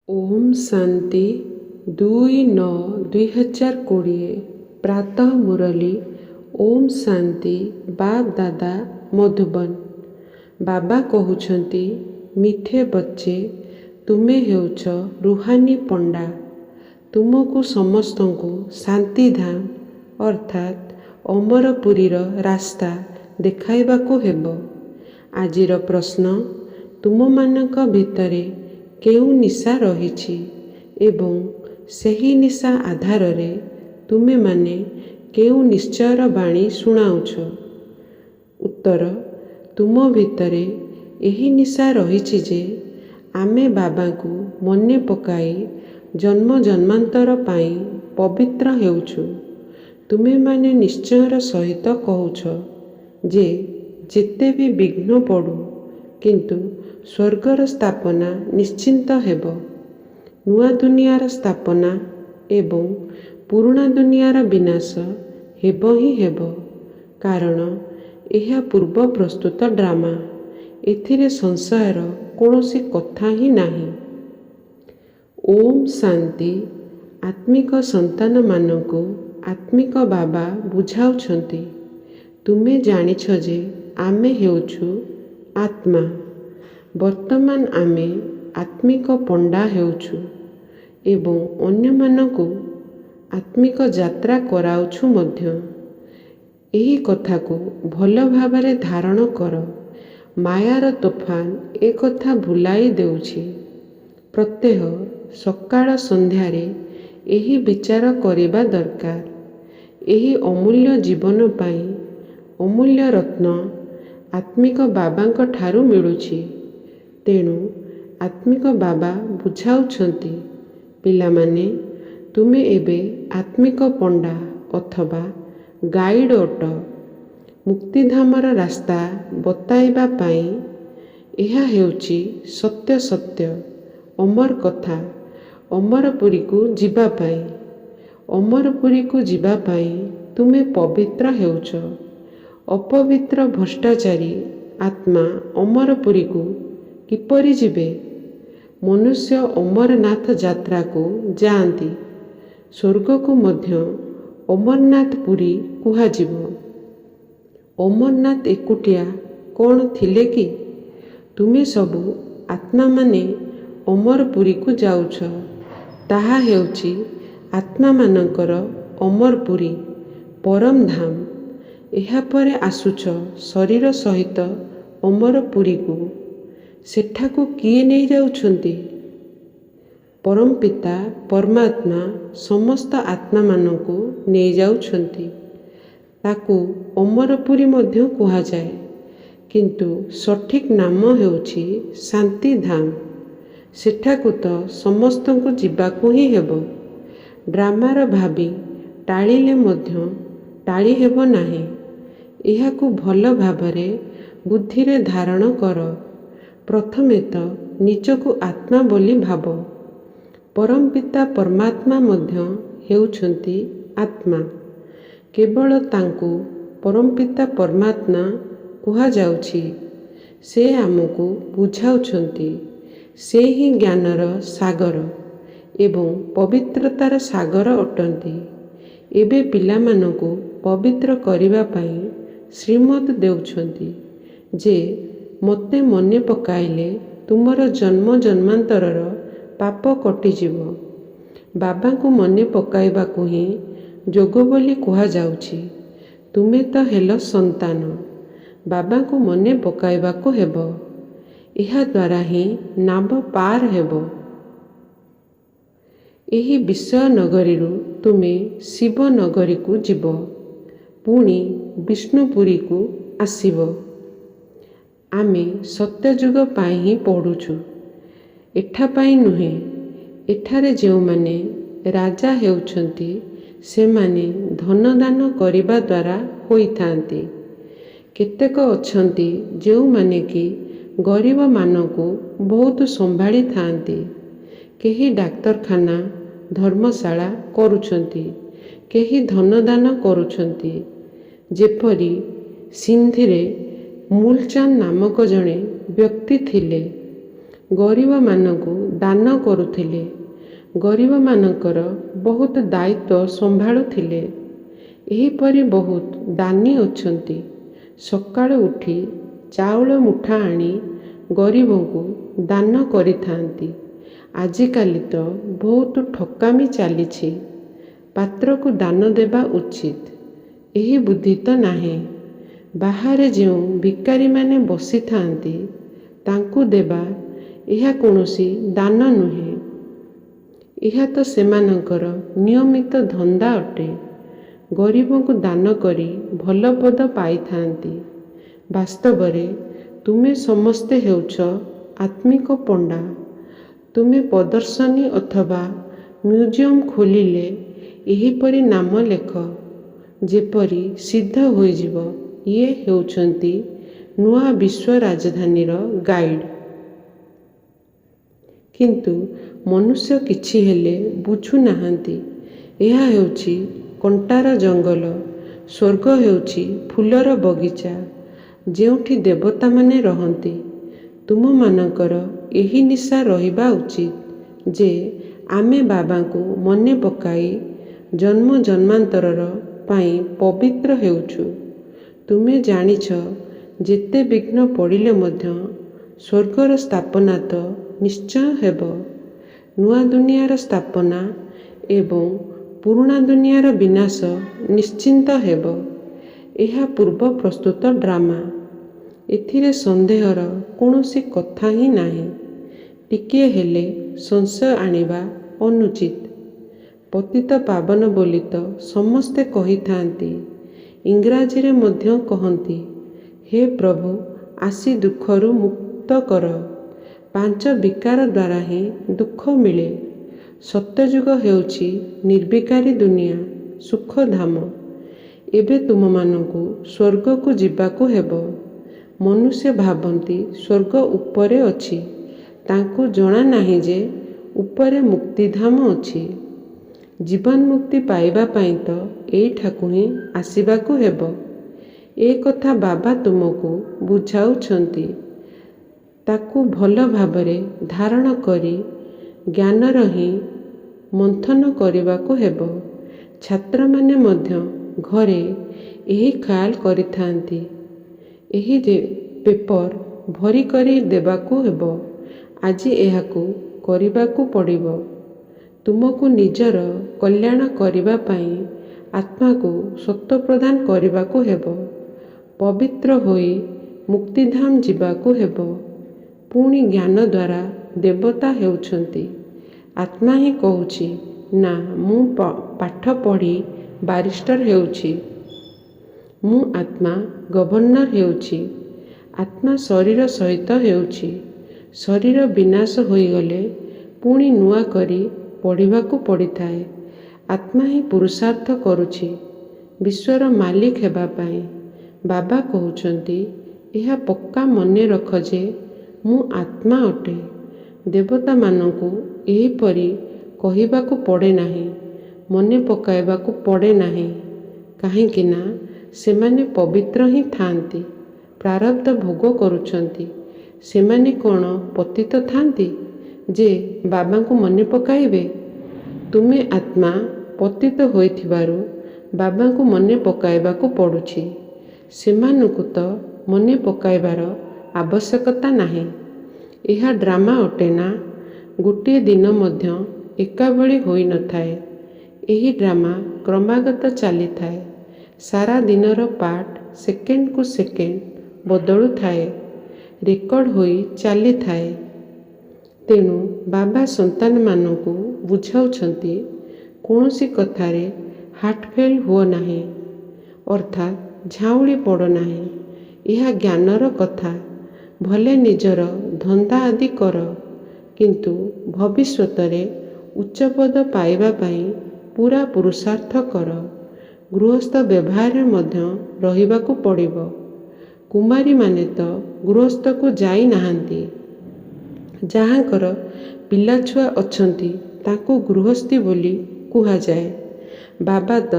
ଓମ୍ ଶାନ୍ତି। 2/9/2020 ପ୍ରାତଃ ମୁରଲୀ। ଓମ୍ ଶାନ୍ତି। ବାପ୍ ଦାଦା ମଧୁବନ। ବାବା କହୁଛନ୍ତି, ମିଠେ ବଚ୍ଚେ, ତୁମେ ହେଉଛ ରୁହାନି ପଣ୍ଡା। ତୁମକୁ ସମସ୍ତଙ୍କୁ ଶାନ୍ତିଧାମ ଅର୍ଥାତ୍ ଅମରପୁରୀର ରାସ୍ତା ଦେଖାଇବାକୁ ହେବ। ଆଜିର ପ୍ରଶ୍ନ, ତୁମମାନଙ୍କ ଭିତରେ କେଉଁ ନିଶା ରହିଛି ଏବଂ ସେହି ନିଶା ଆଧାରରେ ତୁମେମାନେ କେଉଁ ନିଶ୍ଚୟର ବାଣୀ ଶୁଣାଉଛ? ଉତ୍ତର, ତୁମ ଭିତରେ ଏହି ନିଶା ରହିଛି ଯେ ଆମେ ବାବାଙ୍କୁ ମନେ ପକାଇ ଜନ୍ମ ଜନ୍ମାନ୍ତର ପାଇଁ ପବିତ୍ର ହେଉଛୁ। ତୁମେମାନେ ନିଶ୍ଚୟର ସହିତ କହୁଛ ଯେ ଯେତେ ବି ବିଘ୍ନ ପଡ଼ୁ, କିନ୍ତୁ ସ୍ୱର୍ଗର ସ୍ଥାପନା ନିଶ୍ଚିତ ହେବ। ନୂଆ ଦୁନିଆର ସ୍ଥାପନା ଏବଂ ପୁରୁଣା ଦୁନିଆର ବିନାଶ ହେବ ହିଁ ହେବ, କାରଣ ଏହା ପୂର୍ବ ପ୍ରସ୍ତୁତ ଡ୍ରାମା। ଏଥିରେ ସଂଶୟର କୌଣସି କଥା ହିଁ ନାହିଁ। ଓମ୍ ଶାନ୍ତି। ଆତ୍ମିକ ସନ୍ତାନମାନଙ୍କୁ ଆତ୍ମିକ ବାବା ବୁଝାଉଛନ୍ତି, ତୁମେ ଜାଣିଛ ଯେ ଆମେ ହେଉଛୁ ଆତ୍ମା। ବର୍ତ୍ତମାନ ଆମେ ଆତ୍ମିକ ପଣ୍ଡା ହେଉଛୁ ଏବଂ ଅନ୍ୟମାନଙ୍କୁ ଆତ୍ମିକ ଯାତ୍ରା କରାଉଛୁ ମଧ୍ୟ। ଏହି କଥାକୁ ଭଲ ଭାବରେ ଧାରଣ କର। ମାୟାର ତୋଫାନ ଏକଥା ଭୁଲାଇ ଦେଉଛି। ପ୍ରତ୍ୟହ ସକାଳ ସନ୍ଧ୍ୟାରେ ଏହି ବିଚାର କରିବା ଦରକାର। ଏହି ଅମୂଲ୍ୟ ଜୀବନ ପାଇଁ ଅମୂଲ୍ୟ ରତ୍ନ ଆତ୍ମିକ ବାବାଙ୍କଠାରୁ ମିଳୁଛି। ତେଣୁ ଆତ୍ମିକ ବାବା ବୁଝାଉଛନ୍ତି, ପିଲାମାନେ, ତୁମେ ଏବେ ଆତ୍ମିକ ପଣ୍ଡା ଅଥବା ଗାଇଡ୍ ଅଟ, ମୁକ୍ତିଧାମର ରାସ୍ତା ବତାଇବା ପାଇଁ। ଏହା ହେଉଛି ସତ୍ୟ ସତ୍ୟ ଅମର କଥା ଅମରପୁରୀକୁ ଯିବା ପାଇଁ। ଅମରପୁରୀକୁ ଯିବା ପାଇଁ ତୁମେ ପବିତ୍ର ହେଉଛ। ଅପବିତ୍ର ଭ୍ରଷ୍ଟାଚାରୀ ଆତ୍ମା ଅମରପୁରୀକୁ କିପରି ଯିବେ? ମନୁଷ୍ୟ ଅମରନାଥ ଯାତ୍ରାକୁ ଯାଆନ୍ତି। ସ୍ୱର୍ଗକୁ ମଧ୍ୟ ଅମରନାଥ ପୁରୀ କୁହାଯିବ। ଅମରନାଥ ଏକୁଟିଆ କ'ଣ ଥିଲେ କି? ତୁମେ ସବୁ ଆତ୍ମାମାନେ ଅମରପୁରୀକୁ ଯାଉଛ। ତାହା ହେଉଛି ଆତ୍ମାମାନଙ୍କର ଅମରପୁରୀ, ପରମଧାମ। ଏହାପରେ ଆସୁଛ ଶରୀର ସହିତ ଅମରପୁରୀକୁ। ସେଠାକୁ କିଏ ନେଇଯାଉଛନ୍ତି? ପରମପିତା ପରମାତ୍ମା ସମସ୍ତ ଆତ୍ମାମାନଙ୍କୁ ନେଇଯାଉଛନ୍ତି। ତାକୁ ଅମରପୁରୀ ମଧ୍ୟ କୁହାଯାଏ, କିନ୍ତୁ ସଠିକ୍ ନାମ ହେଉଛି ଶାନ୍ତିଧାମ। ସେଠାକୁ ତ ସମସ୍ତଙ୍କୁ ଯିବାକୁ ହିଁ ହେବ। ଡ୍ରାମାର ଭାବି ଟାଳିଲେ ମଧ୍ୟ ଟାଳି ହେବ ନାହିଁ। ଏହାକୁ ଭଲ ଭାବରେ ବୁଦ୍ଧିରେ ଧାରଣ କର। ପ୍ରଥମେ ତ ନିଜକୁ ଆତ୍ମା ବୋଲି ଭାବ। ପରମପିତା ପରମାତ୍ମା ମଧ୍ୟ ହେଉଛନ୍ତି ଆତ୍ମା। କେବଳ ତାଙ୍କୁ ପରମପିତା ପରମାତ୍ମା କୁହାଯାଉଛି। ସେ ଆମକୁ ବୁଝାଉଛନ୍ତି, ସେ ହିଁ ଜ୍ଞାନର ସାଗର ଏବଂ ପବିତ୍ରତାର ସାଗର ଅଟନ୍ତି। ଏବେ ପିଲାମାନଙ୍କୁ ପବିତ୍ର କରିବା ପାଇଁ ଶ୍ରୀମତ ଦେଉଛନ୍ତି ଯେ ମୋତେ ମନେ ପକାଇଲେ ତୁମର ଜନ୍ମ ଜନ୍ମାନ୍ତରର ପାପ କଟିଯିବ। ବାବାଙ୍କୁ ମନେ ପକାଇବାକୁ ହିଁ ଯୋଗ ବୋଲି କୁହାଯାଉଛି। ତୁମେ ତ ହେଲ ସନ୍ତାନ। ବାବାଙ୍କୁ ମନେ ପକାଇବାକୁ ହେବ। ଏହାଦ୍ୱାରା ହିଁ ନାବ ପାର ହେବ। ଏହି ବିଷୟ ନଗରୀରୁ ତୁମେ ଶିବ ନଗରୀକୁ ଯିବ, ପୁଣି ବିଷ୍ଣୁପୁରୀକୁ ଆସିବ। ଆମେ ସତ୍ୟଯୁଗ ପାଇଁ ହିଁ ପଢ଼ୁଛୁ, ଏଠା ପାଇଁ ନୁହେଁ। ଏଠାରେ ଯେଉଁମାନେ ରାଜା ହେଉଛନ୍ତି, ସେମାନେ ଧନଦାନ କରିବା ଦ୍ୱାରା ହୋଇଥାନ୍ତି। କେତେକ ଅଛନ୍ତି ଯେଉଁମାନେ କି ଗରିବମାନଙ୍କୁ ବହୁତ ସମ୍ଭାଳିଥାନ୍ତି। କେହି ଡାକ୍ତରଖାନା, ଧର୍ମଶାଳା କରୁଛନ୍ତି, କେହି ଧନଦାନ କରୁଛନ୍ତି। ଯେପରି ସିନ୍ଧିରେ ମୂଲଚାନ୍ଦ ନାମକ ଜଣେ ବ୍ୟକ୍ତି ଥିଲେ। ଗରିବମାନଙ୍କୁ ଦାନ କରୁଥିଲେ। ଗରିବମାନଙ୍କର ବହୁତ ଦାୟିତ୍ୱ ସମ୍ଭାଳୁଥିଲେ। ଏହିପରି ବହୁତ ଦାନୀ ଅଛନ୍ତି। ସକାଳୁ ଉଠି ଚାଉଳ ମୁଠା ଆଣି ଗରିବଙ୍କୁ ଦାନ କରିଥାନ୍ତି। ଆଜିକାଲି ତ ବହୁତ ଠକାମି ଚାଲିଛି। ପାତ୍ରକୁ ଦାନ ଦେବା ଉଚିତ, ଏହି ବୁଦ୍ଧି ତ ନାହିଁ। ବାହାରେ ଯେଉଁ ଭିକାରୀମାନେ ବସିଥାନ୍ତି, ତାଙ୍କୁ ଦେବା, ଏହା କୌଣସି ଦାନ ନୁହେଁ। ଏହା ତ ସେମାନଙ୍କର ନିୟମିତ ଧନ୍ଦା ଅଟେ। ଗରିବଙ୍କୁ ଦାନ କରି ଭଲ ପଦ ପାଇଥାନ୍ତି। ବାସ୍ତବରେ ତୁମେ ସମସ୍ତେ ହେଉଛ ଆତ୍ମିକ ପଣ୍ଡା। ତୁମେ ପ୍ରଦର୍ଶନୀ ଅଥବା ମ୍ୟୁଜିୟମ୍ ଖୋଲିଲେ ଏହିପରି ନାମ ଲେଖ, ଯେପରି ସିଦ୍ଧ ହୋଇଯିବ ଇଏ ହେଉଛନ୍ତି ନୂଆ ବିଶ୍ୱ ରାଜଧାନୀର ଗାଇଡ୍। କିନ୍ତୁ ମନୁଷ୍ୟ କିଛି ହେଲେ ବୁଝୁନାହାନ୍ତି। ଏହା ହେଉଛି କଣ୍ଟାର ଜଙ୍ଗଲ। ସ୍ୱର୍ଗ ହେଉଛି ଫୁଲର ବଗିଚା, ଯେଉଁଠି ଦେବତାମାନେ ରହନ୍ତି। ତୁମମାନଙ୍କର ଏହି ନିଶା ରହିବା ଉଚିତ ଯେ ଆମେ ବାବାଙ୍କୁ ମନେ ପକାଇ ଜନ୍ମ-ଜନ୍ମାନ୍ତର ପାଇଁ ପବିତ୍ର ହେଉଛୁ। ତୁମେ ଜାଣିଛ ଯେତେ ବିଘ୍ନ ପଡ଼ିଲେ ମଧ୍ୟ ସ୍ୱର୍ଗର ସ୍ଥାପନା ତ ନିଶ୍ଚୟ ହେବ। ନୂଆ ଦୁନିଆର ସ୍ଥାପନା ଏବଂ ପୁରୁଣା ଦୁନିଆର ବିନାଶ ନିଶ୍ଚିତ ହେବ। ଏହା ପୂର୍ବ ପ୍ରସ୍ତୁତ ଡ୍ରାମା। ଏଥିରେ ସନ୍ଦେହର କୌଣସି କଥା ହିଁ ନାହିଁ। ଟିକିଏ ହେଲେ ସଂଶୟ ଆଣିବା ଅନୁଚିତ। ପତିତ-ପାବନ ବୋଲି ତ ସମସ୍ତେ କହିଥାନ୍ତି। ଇଂରାଜୀରେ ମଧ୍ୟ କହନ୍ତି, ହେ ପ୍ରଭୁ, ଆସି ଦୁଃଖରୁ ମୁକ୍ତ କର। ପାଞ୍ଚ ବିକାର ଦ୍ୱାରା ହିଁ ଦୁଃଖ ମିଳେ। ସତ୍ୟଯୁଗ ହେଉଛି ନିର୍ବିକାରୀ ଦୁନିଆ, ସୁଖଧାମ। ଏବେ ତୁମମାନଙ୍କୁ ସ୍ୱର୍ଗକୁ ଯିବାକୁ ହେବ। ମନୁଷ୍ୟ ଭାବନ୍ତି ସ୍ୱର୍ଗ ଉପରେ ଅଛି। ତାଙ୍କୁ ଜଣାନାହିଁ ଯେ ଉପରେ ମୁକ୍ତିଧାମ ଅଛି। ଜୀବନ୍ମୁକ୍ତି ପାଇବା ପାଇଁ ତ ଏଇଠାକୁ ହିଁ ଆସିବାକୁ ହେବ। ଏକଥା ବାବା ତୁମକୁ ବୁଝାଉଛନ୍ତି। ତାକୁ ଭଲ ଭାବରେ ଧାରଣ କରି ଜ୍ଞାନର ହିଁ ମନ୍ଥନ କରିବାକୁ ହେବ। ଛାତ୍ରମାନେ ମଧ୍ୟ ଘରେ ଏହି ଖିଆଲ କରିଥାନ୍ତି, ଏହି ପେପର ଭରି କରି ଦେବାକୁ ହେବ, ଆଜି ଏହାକୁ କରିବାକୁ ପଡ଼ିବ। ତୁମକୁ ନିଜର କଲ୍ୟାଣ କରିବା ପାଇଁ ଆତ୍ମାକୁ ସତ୍ତ୍ୱପ୍ରଧାନ କରିବାକୁ ହେବ। ପବିତ୍ର ହୋଇ ମୁକ୍ତିଧାମ ଯିବାକୁ ହେବ। ପୁଣି ଜ୍ଞାନ ଦ୍ୱାରା ଦେବତା ହେଉଛନ୍ତି। ଆତ୍ମା ହିଁ କହୁଛି, ନା ମୁଁ ପାଠ ପଢ଼ି ବାରିଷ୍ଟର ହେଉଛି। ମୁଁ ଆତ୍ମା ଗଭର୍ଣ୍ଣର ହେଉଛି। ଆତ୍ମା ଶରୀର ସହିତ ହେଉଛି। ଶରୀର ବିନାଶ ହୋଇଗଲେ ପୁଣି ନୂଆ କରି ପଢ଼ିବାକୁ ପଡ଼ିଥାଏ। ଆତ୍ମା ହିଁ ପୁରୁଷାର୍ଥ କରୁଛି ବିଶ୍ୱର ମାଲିକ ହେବା ପାଇଁ। ବାବା କହୁଛନ୍ତି, ଏହା ପକ୍କା ମନେ ରଖ ଯେ ମୁଁ ଆତ୍ମା ଅଟେ। ଦେବତାମାନଙ୍କୁ ଏହିପରି କହିବାକୁ ପଡ଼େ ନାହିଁ, ମନେ ପକାଇବାକୁ ପଡ଼େ ନାହିଁ। କାହିଁକିନା ସେମାନେ ପବିତ୍ର ହିଁ ଥାଆନ୍ତି, ପ୍ରାରବ୍ଧ ଭୋଗ କରୁଛନ୍ତି। ସେମାନେ କ'ଣ ପତିତ ଥାନ୍ତି ଯେ ବାବାଙ୍କୁ ମନେ ପକାଇବେ? ତୁମେ ଆତ୍ମା ପତିତ ହୋଇଥିବାରୁ ବାବାଙ୍କୁ ମନେ ପକାଇବାକୁ ପଡ଼ୁଛି। ସେମାନଙ୍କୁ ତ ମନେ ପକାଇବାର ଆବଶ୍ୟକତା ନାହିଁ। ଏହା ଡ୍ରାମା ଅଟେ ନା, ଗୋଟିଏ ଦିନ ମଧ୍ୟ ଏକାଭଳି ହୋଇନଥାଏ। ଏହି ଡ୍ରାମା କ୍ରମାଗତ ଚାଲିଥାଏ। ସାରା ଦିନର ପାର୍ଟ ସେକେଣ୍ଡକୁ ସେକେଣ୍ଡ ବଦଳୁଥାଏ, ରେକର୍ଡ ହୋଇ ଚାଲିଥାଏ। ତେଣୁ ବାବା ସନ୍ତାନମାନଙ୍କୁ ବୁଝାଉଛନ୍ତି, କୌଣସି କଥାରେ ହାର୍ଟଫେଲ୍ ହୁଅ ନାହିଁ, ଅର୍ଥାତ୍ ଝାଉଁଳି ପଡ଼ ନାହିଁ। ଏହା ଜ୍ଞାନର କଥା। ଭଲେ ନିଜର ଧନ୍ଦା ଆଦି କର, କିନ୍ତୁ ଭବିଷ୍ୟତରେ ଉଚ୍ଚପଦ ପାଇବା ପାଇଁ ପୂରା ପୁରୁଷାର୍ଥ କର। ଗୃହସ୍ଥ ବ୍ୟବହାରରେ ମଧ୍ୟ ରହିବାକୁ ପଡ଼ିବ। କୁମାରୀମାନେ ତ ଗୃହସ୍ଥକୁ ଯାଇନାହାନ୍ତି। ଯାହାଙ୍କର ପିଲାଛୁଆ ଅଛନ୍ତି ତାଙ୍କୁ ଗୃହସ୍ଥୀ ବୋଲି କୁହାଯାଏ। ବାବା ତ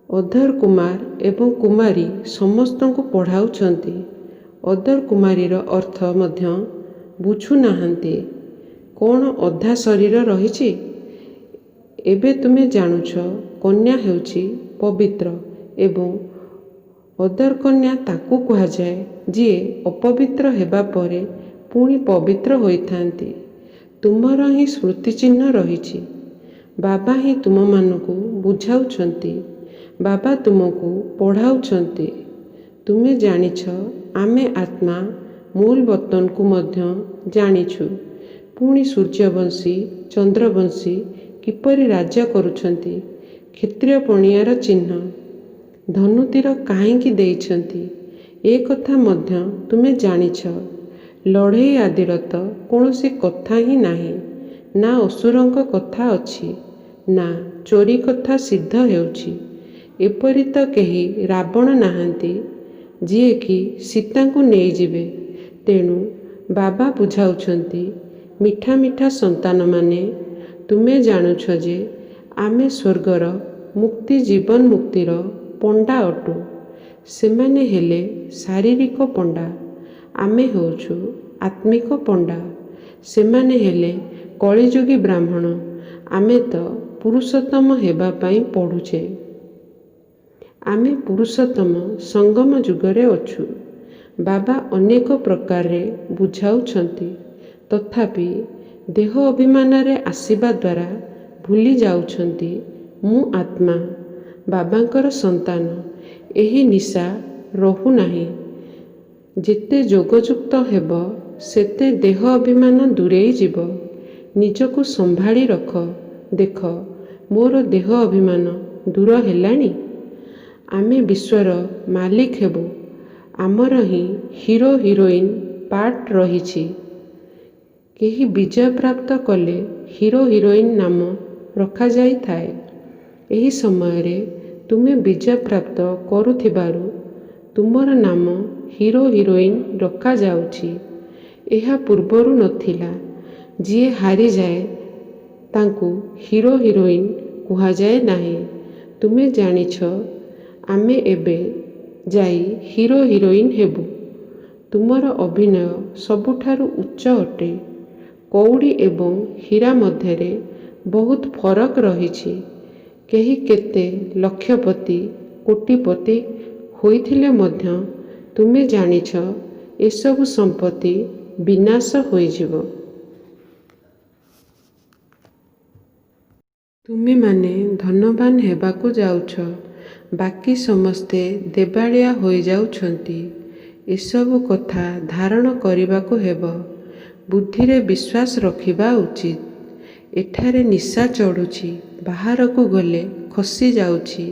ଅଧର କୁମାର ଏବଂ କୁମାରୀ ସମସ୍ତଙ୍କୁ ପଢ଼ାଉଛନ୍ତି। ଅଧର କୁମାରୀର ଅର୍ଥ ମଧ୍ୟ ବୁଝୁନାହାନ୍ତି। କ'ଣ ଅଧା ଶରୀର ରହିଛି? ଏବେ ତୁମେ ଜାଣୁଛ କନ୍ୟା ହେଉଛି ପବିତ୍ର ଏବଂ ଅଦର କନ୍ୟା ତାଙ୍କୁ କୁହାଯାଏ ଯିଏ ଅପବିତ୍ର ହେବା ପରେ ପୁଣି ପବିତ୍ର ହୋଇଥାନ୍ତି। ତୁମର ହିଁ ସ୍ମୃତିଚିହ୍ନ ରହିଛି। ବାବା ହିଁ ତୁମମାନଙ୍କୁ ବୁଝାଉଛନ୍ତି। ବାବା ତୁମକୁ ପଢ଼ାଉଛନ୍ତି। ତୁମେ ଜାଣିଛ ଆମେ ଆତ୍ମା ମୂଳବତନକୁ ମଧ୍ୟ ଜାଣିଛୁ। ପୁଣି ସୂର୍ଯ୍ୟବଂଶୀ, ଚନ୍ଦ୍ରବଂଶୀ କିପରି ରାଜ୍ୟ କରୁଛନ୍ତି, କ୍ଷତ୍ରିୟପଣିଆର ଚିହ୍ନ। ଧନୁତୀର କାହିଁକି ଦେଇଛନ୍ତି, ଏକଥା ମଧ୍ୟ ତୁମେ ଜାଣିଛ। ଲଢ଼େଇ ଆଦିର ତ କୌଣସି କଥା ହିଁ ନାହିଁ। ନା ଅସୁରଙ୍କ କଥା ଅଛି, ନା ଚୋରି କଥା ସିଦ୍ଧ ହେଉଛି। ଏପରି ତ କେହି ରାବଣ ନାହାଁନ୍ତି ଯିଏକି ସୀତାଙ୍କୁ ନେଇଯିବେ। ତେଣୁ ବାବା ବୁଝାଉଛନ୍ତି, ମିଠା ମିଠା ସନ୍ତାନମାନେ, ତୁମେ ଜାଣୁଛ ଯେ ଆମେ ସ୍ୱର୍ଗର ମୁକ୍ତି-ଜୀବନ୍ମୁକ୍ତିର ପଣ୍ଡା ଅଟୁ। ସେମାନେ ହେଲେ ଶାରୀରିକ ପଣ୍ଡା, ଆମେ ହେଉଛୁ ଆତ୍ମିକ ପଣ୍ଡା। ସେମାନେ ହେଲେ କଳିଯୁଗୀ ବ୍ରାହ୍ମଣ, ଆମେ ତ ପୁରୁଷୋତ୍ତମ ହେବା ପାଇଁ ପଢ଼ୁଛେ। ଆମେ ପୁରୁଷୋତ୍ତମ ସଙ୍ଗମଯୁଗରେ ଅଛୁ। ବାବା ଅନେକ ପ୍ରକାରରେ ବୁଝାଉଛନ୍ତି। ତଥାପି ଦେହ-ଅଭିମାନରେ ଆସିବା ଦ୍ୱାରା ଭୁଲି ଯାଉଛନ୍ତି, ମୁଁ ଆତ୍ମା, ବାବାଙ୍କର ସନ୍ତାନ। ଏହି ନିଶା ରହୁନାହିଁ। ଯେତେ ଯୋଗଯୁକ୍ତ ହେବ ସେତେ ଦେହ-ଅଭିମାନ ଦୂରେଇ ଯିବ। ନିଜକୁ ସମ୍ଭାଳି ରଖ, ଦେଖ ମୋର ଦେହ-ଅଭିମାନ ଦୂର ହେଲାଣି? ଆମେ ବିଶ୍ୱର ମାଲିକ ହେବୁ। ଆମର ହିଁ ହିରୋ-ହିରୋଇନ୍ ପାର୍ଟ ରହିଛି। କେହି ବିଜୟ ପ୍ରାପ୍ତ କଲେ ହିରୋ-ହିରୋଇନ୍ ନାମ ରଖାଯାଇଥାଏ। ଏହି ସମୟରେ ତୁମେ ବିଜୟ ପ୍ରାପ୍ତ କରୁଥିବାରୁ ତୁମର ନାମ ହିରୋ-ହିରୋଇନ୍ ରଖାଯାଉଛି। ଏହା ପୂର୍ବରୁ ନଥିଲା। ଯିଏ ହାରିଯାଏ ତାଙ୍କୁ ହିରୋ-ହିରୋଇନ୍ କୁହାଯାଏ ନାହିଁ। ତୁମେ ଜାଣିଛ ଆମେ ଏବେ ଯାଇ ହିରୋ-ହିରୋଇନ୍ ହେବୁ। ତୁମର ଅଭିନୟ ସବୁଠାରୁ ଉଚ୍ଚ ଅଟେ। କଉଡ଼ି ଏବଂ ହୀରା ମଧ୍ୟରେ ବହୁତ ଫରକ ରହିଛି। କେହି କେତେ ଲକ୍ଷପତି, କୋଟିପତି ହୋଇଥିଲେ ମଧ୍ୟ ତୁମେ ଜାଣିଛ ଏସବୁ ସମ୍ପତ୍ତି ବିନାଶ ହୋଇଯିବ। ତୁମେମାନେ ଧନବାନ ହେବାକୁ ଯାଉଛ। ବାକି ସମସ୍ତେ ଦେବାଳିଆ ହୋଇଯାଉଛନ୍ତି। ଏସବୁ କଥା ଧାରଣ କରିବାକୁ ହେବ। ବୁଦ୍ଧିରେ ବିଶ୍ୱାସ ରଖିବା ଉଚିତ୍। ଏଠାରେ ନିଶା ଚଢ଼ୁଛି, ବାହାରକୁ ଗଲେ ଖସିଯାଉଛି।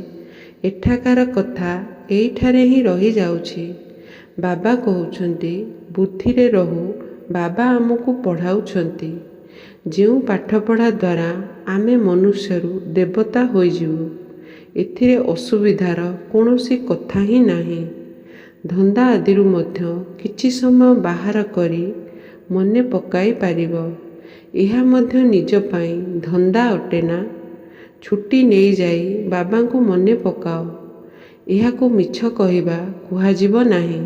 ଏଠାକାର କଥା ଏହିଠାରେ ହିଁ ରହିଯାଉଛି। ବାବା କହୁଛନ୍ତି, ବୁଦ୍ଧିରେ ରହୁ ବାବା ଆମକୁ ପଢ଼ାଉଛନ୍ତି, ଯେଉଁ ପାଠପଢ଼ା ଦ୍ୱାରା ଆମେ ମନୁଷ୍ୟରୁ ଦେବତା ହୋଇଯିବୁ। ଏଥିରେ ଅସୁବିଧାର କୌଣସି କଥା ହିଁ ନାହିଁ। ଧନ୍ଦା ଆଦିରୁ ମଧ୍ୟ କିଛି ସମୟ ବାହାର କରି ମନେ ପକାଇପାରିବ। ଏହା ମଧ୍ୟ ନିଜ ପାଇଁ ଧନ୍ଦା ଅଟେ ନା? ଛୁଟି ନେଇଯାଇ ବାବାଙ୍କୁ ମନେ ପକାଅ। ଏହାକୁ ମିଛ କହିବା କୁହାଯିବ ନାହିଁ।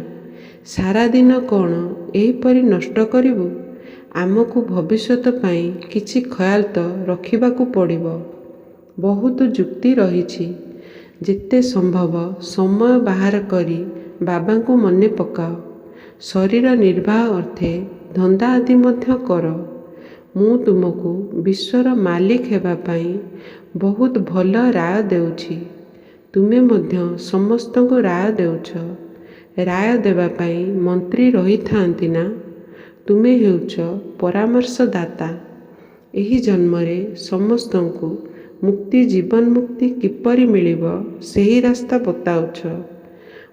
ସାରାଦିନ କ'ଣ ଏହିପରି ନଷ୍ଟ କରିବୁ? ଆମକୁ ଭବିଷ୍ୟତ ପାଇଁ କିଛି ଖୟାଲ ତ ରଖିବାକୁ ପଡ଼ିବ। ବହୁତ ଯୁକ୍ତି ରହିଛି। ଯେତେ ସମ୍ଭବ ସମୟ ବାହାର କରି ବାବାଙ୍କୁ ମନେ ପକାଅ। ଶରୀର ନିର୍ବାହ ଅର୍ଥେ ଧନ୍ଦା ଆଦି ମଧ୍ୟ କର। ମୁଁ ତୁମକୁ ବିଶ୍ୱର ମାଲିକ ହେବା ପାଇଁ ବହୁତ ଭଲ ରାୟ ଦେଉଛି। ତୁମେ ମଧ୍ୟ ସମସ୍ତଙ୍କୁ ରାୟ ଦେଉଛ। ରାୟ ଦେବା ପାଇଁ ମନ୍ତ୍ରୀ ରହିଥାନ୍ତି ନା? ତୁମେ ହେଉଛ ପରାମର୍ଶଦାତା। ଏହି ଜନ୍ମରେ ସମସ୍ତଙ୍କୁ ମୁକ୍ତି-ଜୀବନ୍ମୁକ୍ତି କିପରି ମିଳିବ ସେହି ରାସ୍ତା ବତାଉଛ।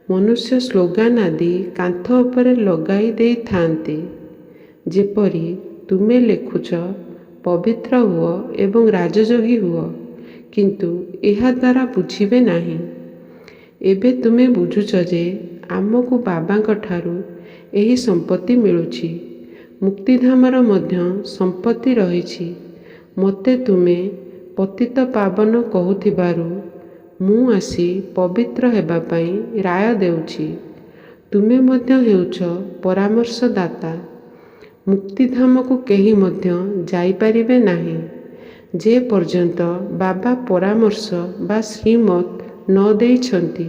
ମନୁଷ୍ୟ ସ୍ଲୋଗାନ ଆଦି କାନ୍ଥ ଉପରେ ଲଗାଇ ଦେଇଥାନ୍ତି। ଯେପରି ତୁମେ ଲେଖୁଛ ପବିତ୍ର ହୁଅ ଏବଂ ରାଜଯୋଗୀ ହୁଅ, କିନ୍ତୁ ଏହା ଦ୍ୱାରା ବୁଝିବେ ନାହିଁ। ଏବେ ତୁମେ ବୁଝୁଛ ଯେ ଆମକୁ ବାବାଙ୍କଠାରୁ ଏହି ସମ୍ପତ୍ତି ମିଳୁଛି। ମୁକ୍ତିଧାମର ମଧ୍ୟ ସମ୍ପତ୍ତି ରହିଛି। ମୋତେ ତୁମେ ପତିତ-ପାବନ କହୁଥିବାରୁ ମୁଁ ଆସି ପବିତ୍ର ହେବା ପାଇଁ ରାୟ ଦେଉଛି। ତୁମେ ମଧ୍ୟ ହେଉଛ ପରାମର୍ଶଦାତା। ମୁକ୍ତିଧାମକୁ କେହି ମଧ୍ୟ ଯାଇପାରିବେ ନାହିଁ, ଯେ ପର୍ଯ୍ୟନ୍ତ ବାବା ପରାମର୍ଶ ବା ଶ୍ରୀମତ ନ ଦେଇଛନ୍ତି।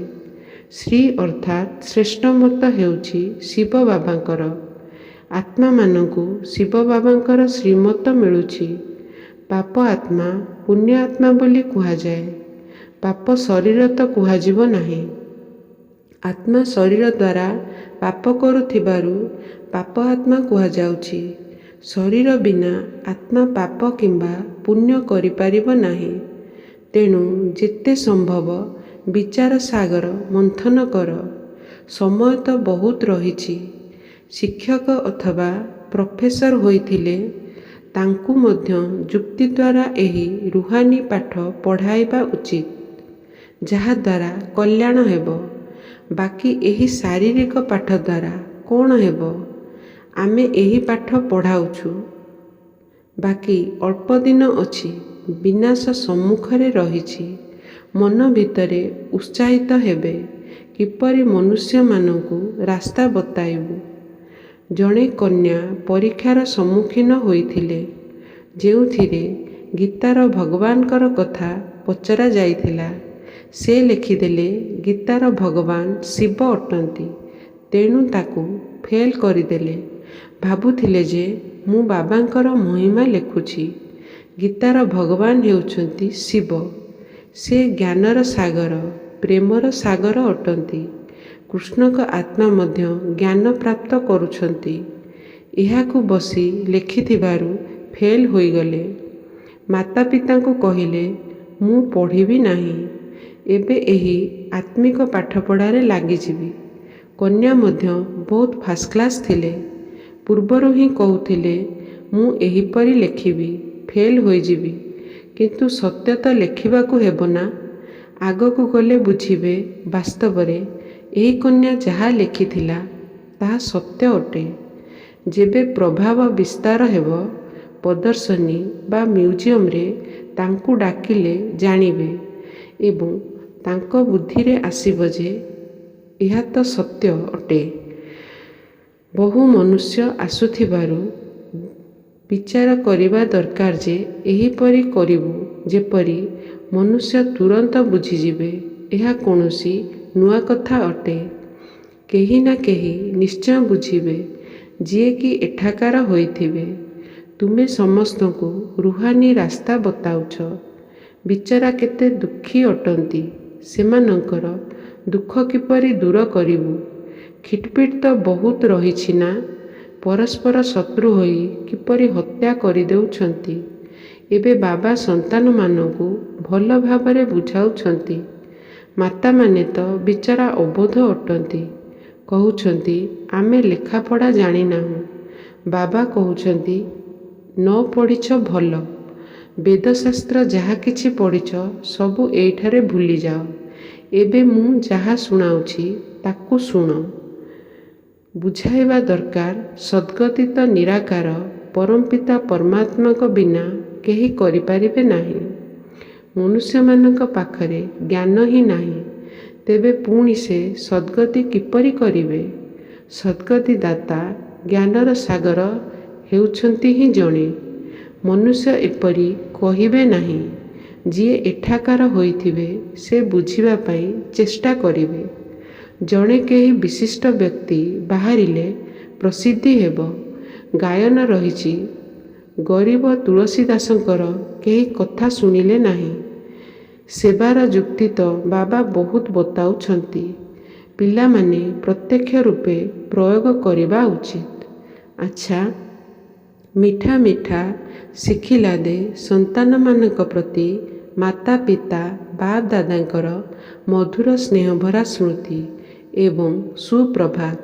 ଶ୍ରୀ ଅର୍ଥାତ୍ ଶ୍ରେଷ୍ଠ ମତ ହେଉଛି ଶିବ ବାବାଙ୍କର। ଆତ୍ମାମାନଙ୍କୁ ଶିବ ବାବାଙ୍କର ଶ୍ରୀମତ ମିଳୁଛି। ପାପ ଆତ୍ମା, ପୁଣ୍ୟ ଆତ୍ମା ବୋଲି କୁହାଯାଏ। ପାପ ଶରୀର ତ କୁହାଯିବ ନାହିଁ। ଆତ୍ମା ଶରୀର ଦ୍ୱାରା ପାପ କରୁଥିବାରୁ ପାପ ଆତ୍ମା କୁହାଯାଉଛି। ଶରୀର ବିନା ଆତ୍ମା ପାପ କିମ୍ବା ପୁଣ୍ୟ କରିପାରିବ ନାହିଁ। ତେଣୁ ଯେତେ ସମ୍ଭବ ବିଚାର ସାଗର ମନ୍ଥନ କର। ସମୟ ତ ବହୁତ ରହିଛି। ଶିକ୍ଷକ ଅଥବା ପ୍ରଫେସର ହୋଇଥିଲେ ତାଙ୍କୁ ମଧ୍ୟ ଯୁକ୍ତି ଦ୍ୱାରା ଏହି ରୁହାନି ପାଠ ପଢ଼ାଇବା ଉଚିତ, ଯାହାଦ୍ୱାରା କଲ୍ୟାଣ ହେବ। ବାକି ଏହି ଶାରୀରିକ ପାଠ ଦ୍ୱାରା କ'ଣ ହେବ? ଆମେ ଏହି ପାଠ ପଢ଼ାଉଛୁ। ବାକି ଅଳ୍ପ ଦିନ ଅଛି, ବିନାଶ ସମ୍ମୁଖରେ ରହିଛି। ମନ ଭିତରେ ଉତ୍ସାହିତ ହେବେ, କିପରି ମନୁଷ୍ୟମାନଙ୍କୁ ରାସ୍ତା ବତାଇବୁ। ଜଣେ କନ୍ୟା ପରୀକ୍ଷାର ସମ୍ମୁଖୀନ ହୋଇଥିଲେ, ଯେଉଁଥିରେ ଗୀତାର ଭଗବାନଙ୍କର କଥା ପଚରା ଯାଇଥିଲା। ସେ ଲେଖିଦେଲେ ଗୀତାର ଭଗବାନ ଶିବ ଅଟନ୍ତି, ତେଣୁ ତାକୁ ଫେଲ୍ କରିଦେଲେ। ଭାବୁଥିଲେ ଯେ ମୁଁ ବାବାଙ୍କର ମହିମା ଲେଖୁଛି। ଗୀତାର ଭଗବାନ ହେଉଛନ୍ତି ଶିବ। ସେ ଜ୍ଞାନର ସାଗର, ପ୍ରେମର ସାଗର ଅଟନ୍ତି। କୃଷ୍ଣଙ୍କ ଆତ୍ମା ମଧ୍ୟ ଜ୍ଞାନ ପ୍ରାପ୍ତ କରୁଛନ୍ତି। ଏହାକୁ ବସି ଲେଖିଥିବାରୁ ଫେଲ୍ ହୋଇଗଲେ। ମାତା ପିତାଙ୍କୁ କହିଲେ, ମୁଁ ପଢ଼ିବି ନାହିଁ, ଏବେ ଏହି ଆତ୍ମିକ ପାଠପଢ଼ାରେ ଲାଗିଯିବି। କନ୍ୟା ମଧ୍ୟ ବହୁତ ଫାର୍ଷ୍ଟକ୍ଲାସ୍ ଥିଲେ। ପୂର୍ବରୁ ହିଁ କହୁଥିଲେ, ମୁଁ ଏହିପରି ଲେଖିବି, ଫେଲ୍ ହୋଇଯିବି, କିନ୍ତୁ ସତ୍ୟ ତ ଲେଖିବାକୁ ହେବ ନା। ଆଗକୁ ଗଲେ ବୁଝିବେ, ବାସ୍ତବରେ ଏହି କନ୍ୟା ଯାହା ଲେଖିଥିଲା ତାହା ସତ୍ୟ ଅଟେ। ଯେବେ ପ୍ରଭାବ ବିସ୍ତାର ହେବ, ପ୍ରଦର୍ଶନୀ ବା ମ୍ୟୁଜିୟମରେ ତାଙ୍କୁ ଡାକିଲେ ଜାଣିବେ ଏବଂ ତାଙ୍କ ବୁଦ୍ଧିରେ ଆସିବ ଯେ ଏହା ତ ସତ୍ୟ ଅଟେ। ବହୁ ମନୁଷ୍ୟ ଆସୁଥିବାରୁ ବିଚାର କରିବା ଦରକାର ଯେ ଏହିପରି କରିବୁ ଯେପରି ମନୁଷ୍ୟ ତୁରନ୍ତ ବୁଝିଯିବେ ଏହା କୌଣସି ନୂଆ କଥା ଅଟେ। କେହି ନା କେହି ନିଶ୍ଚୟ ବୁଝିବେ, ଯିଏକି ଏଠାକାର ହୋଇଥିବେ। ତୁମେ ସମସ୍ତଙ୍କୁ ରୁହାନି ରାସ୍ତା ବତାଉଛ। ବିଚରା କେତେ ଦୁଃଖୀ ଅଟନ୍ତି, ସେମାନଙ୍କର ଦୁଃଖ କିପରି ଦୂର କରିବୁ? ଖିଟପିଟ ତ ବହୁତ ରହିଛି ନା। ପରସ୍ପର ଶତ୍ରୁ ହୋଇ କିପରି ହତ୍ୟା କରିଦେଉଛନ୍ତି। ଏବେ ବାବା ସନ୍ତାନମାନଙ୍କୁ ଭଲ ଭାବରେ ବୁଝାଉଛନ୍ତି। ମାତାମାନେ ତ ବିଚରା ଅବୋଧ ଅଟନ୍ତି। କହୁଛନ୍ତି, ଆମେ ଲେଖାପଢ଼ା ଜାଣିନାହୁଁ। ବାବା କହୁଛନ୍ତି, ନ ପଢ଼ିଛ ଭଲ। ବେଦଶାସ୍ତ୍ର ଯାହା କିଛି ପଢ଼ିଛ ସବୁ ଏଇଠାରେ ଭୁଲିଯାଅ। ଏବେ ମୁଁ ଯାହା ଶୁଣାଉଛି ତାକୁ ଶୁଣ। ବୁଝାଇବା ଦରକାର, ସଦ୍ଗତି ତ ନିରାକାର ପରମପିତା ପରମାତ୍ମାଙ୍କ ବିନା କେହି କରିପାରିବେ ନାହିଁ। ମନୁଷ୍ୟମାନଙ୍କ ପାଖରେ ଜ୍ଞାନ ହିଁ ନାହିଁ, ତେବେ ପୁଣି ସେ ସଦ୍ଗତି କିପରି କରିବେ? ସଦ୍ଗତି ଦାତା ଜ୍ଞାନର ସାଗର ହେଉଛନ୍ତି ହିଁ ଜଣେ। ମନୁଷ୍ୟ ଏପରି କହିବେ ନାହିଁ। ଯିଏ ଏଠାକାର ହୋଇଥିବେ ସେ ବୁଝିବା ପାଇଁ ଚେଷ୍ଟା କରିବେ। ଜଣେ କେହି ବିଶିଷ୍ଟ ବ୍ୟକ୍ତି ବାହାରିଲେ ପ୍ରସିଦ୍ଧି ହେବ। ଗାୟନ ରହିଛି, ଗରିବ ତୁଳସୀ ଦାସଙ୍କର କେହି କଥା ଶୁଣିଲେ ନାହିଁ। ସେବାର ଯୁକ୍ତି ତ ବାବା ବହୁତ ବତାଉଛନ୍ତି। ପିଲାମାନେ ପ୍ରତ୍ୟକ୍ଷ ରୂପେ ପ୍ରୟୋଗ କରିବା ଉଚିତ। ଆଚ୍ଛା, ମିଠା ମିଠା ଶିଖିଲାଦେ ସନ୍ତାନମାନଙ୍କ ପ୍ରତି ମାତା ପିତା ବାପ ଦାଦାଙ୍କର ମଧୁର ସ୍ନେହଭରା ସ୍ମୃତି ଏବଂ ସୁପ୍ରଭାତ।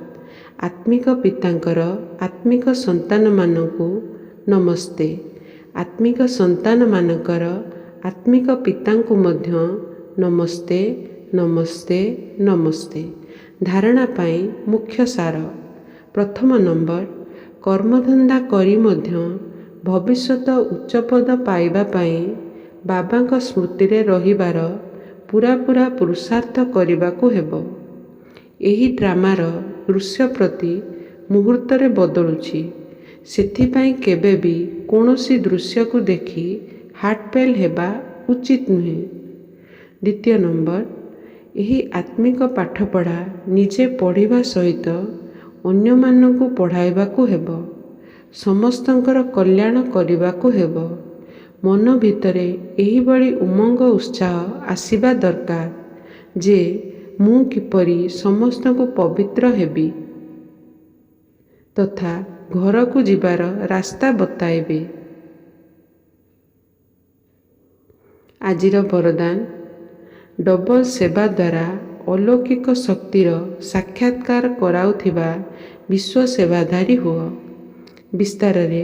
ଆତ୍ମିକ ପିତାଙ୍କର ଆତ୍ମିକ ସନ୍ତାନମାନଙ୍କୁ ନମସ୍ତେ। ଆତ୍ମିକ ସନ୍ତାନମାନଙ୍କର ଆତ୍ମିକ ପିତାଙ୍କୁ ମଧ୍ୟ ନମସ୍ତେ, ନମସ୍ତେ, ନମସ୍ତେ। ଧାରଣା ପାଇଁ ମୁଖ୍ୟ ସାର। ପ୍ରଥମ ନମ୍ବର, କର୍ମଧନ୍ଦା କରି ମଧ୍ୟ ଭବିଷ୍ୟତ ଉଚ୍ଚ ପଦ ପାଇବା ପାଇଁ ବାବାଙ୍କ ସ୍ମୃତିରେ ରହିବାର ପୂରାପୂରା ପୁରୁଷାର୍ଥ କରିବାକୁ ହେବ। ଏହି ଡ୍ରାମାର ଦୃଶ୍ୟ ପ୍ରତି ମୁହୂର୍ତ୍ତରେ ବଦଳୁଛି। ସେଥିପାଇଁ କେବେ ବି କୌଣସି ଦୃଶ୍ୟକୁ ଦେଖି ହାର୍ଟ ଫେଲ୍ ହେବା ଉଚିତ ନୁହେଁ। ଦ୍ୱିତୀୟ ନମ୍ବର, ଏହି ଆତ୍ମିକ ପାଠପଢ଼ା ନିଜେ ପଢ଼ିବା ସହିତ ଅନ୍ୟମାନଙ୍କୁ ପଢ଼ାଇବାକୁ ହେବ। ସମସ୍ତଙ୍କର କଲ୍ୟାଣ କରିବାକୁ ହେବ। ମନ ଭିତରେ ଏହିଭଳି ଉମଙ୍ଗ ଉତ୍ସାହ ଆସିବା ଦରକାର ଯେ ମୁଁ କିପରି ସମସ୍ତଙ୍କୁ ପବିତ୍ର ହେବି ତଥା ଘରକୁ ଯିବାର ରାସ୍ତା ବତାଇବି। ଆଜିର ବରଦାନ, ଡବଲ ସେବା ଦ୍ୱାରା ଅଲୌକିକ ଶକ୍ତିର ସାକ୍ଷାତକାର କରାଉଥିବା ବିଶ୍ୱ ସେବାଧାରୀ ହୁଅ। ବିସ୍ତାରରେ,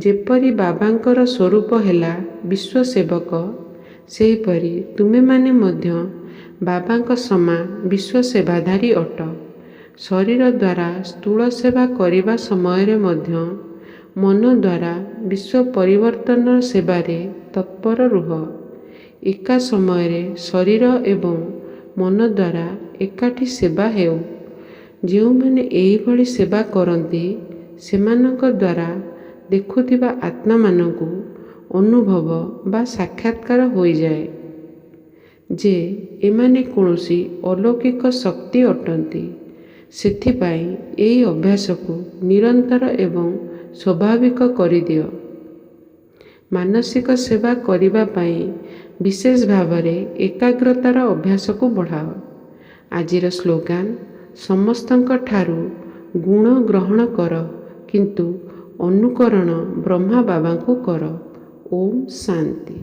ଯେପରି ବାବାଙ୍କର ସ୍ୱରୂପ ହେଲା ବିଶ୍ୱ ସେବକ, ସେହିପରି ତୁମେମାନେ ମଧ୍ୟ ବାବାଙ୍କ ସମାନ ବିଶ୍ୱ ସେବାଧାରୀ ଅଟ। ଶରୀର ଦ୍ୱାରା ସ୍ଥୂଳ ସେବା କରିବା ସମୟରେ ମଧ୍ୟ ମନ ଦ୍ୱାରା ବିଶ୍ୱ ପରିବର୍ତ୍ତନର ସେବାରେ ତତ୍ପର ରୁହ। ଏକା ସମୟରେ ଶରୀର ଏବଂ ମନ ଦ୍ୱାରା ଏକାଠି ସେବା ହେଉ। ଯେଉଁମାନେ ଏହିଭଳି ସେବା କରନ୍ତି, ସେମାନଙ୍କ ଦ୍ୱାରା ଦେଖୁଥିବା ଆତ୍ମାମାନଙ୍କୁ ଅନୁଭବ ବା ସାକ୍ଷାତକାର ହୋଇଯାଏ ଯେ ଏମାନେ କୌଣସି ଅଲୌକିକ ଶକ୍ତି ଅଟନ୍ତି। ସେଥିପାଇଁ ଏହି ଅଭ୍ୟାସକୁ ନିରନ୍ତର ଏବଂ ସ୍ୱାଭାବିକ କରିଦିଅ। ମାନସିକ ସେବା କରିବା ପାଇଁ ବିଶେଷ ଭାବରେ ଏକାଗ୍ରତାର ଅଭ୍ୟାସକୁ ବଢ଼ାଅ। ଆଜିର ସ୍ଲୋଗାନ, ସମସ୍ତଙ୍କ ଠାରୁ ଗୁଣ ଗ୍ରହଣ କର, କିନ୍ତୁ ଅନୁକରଣ ବ୍ରହ୍ମା ବାବାଙ୍କୁ କର। ଓମ୍ ଶାନ୍ତି।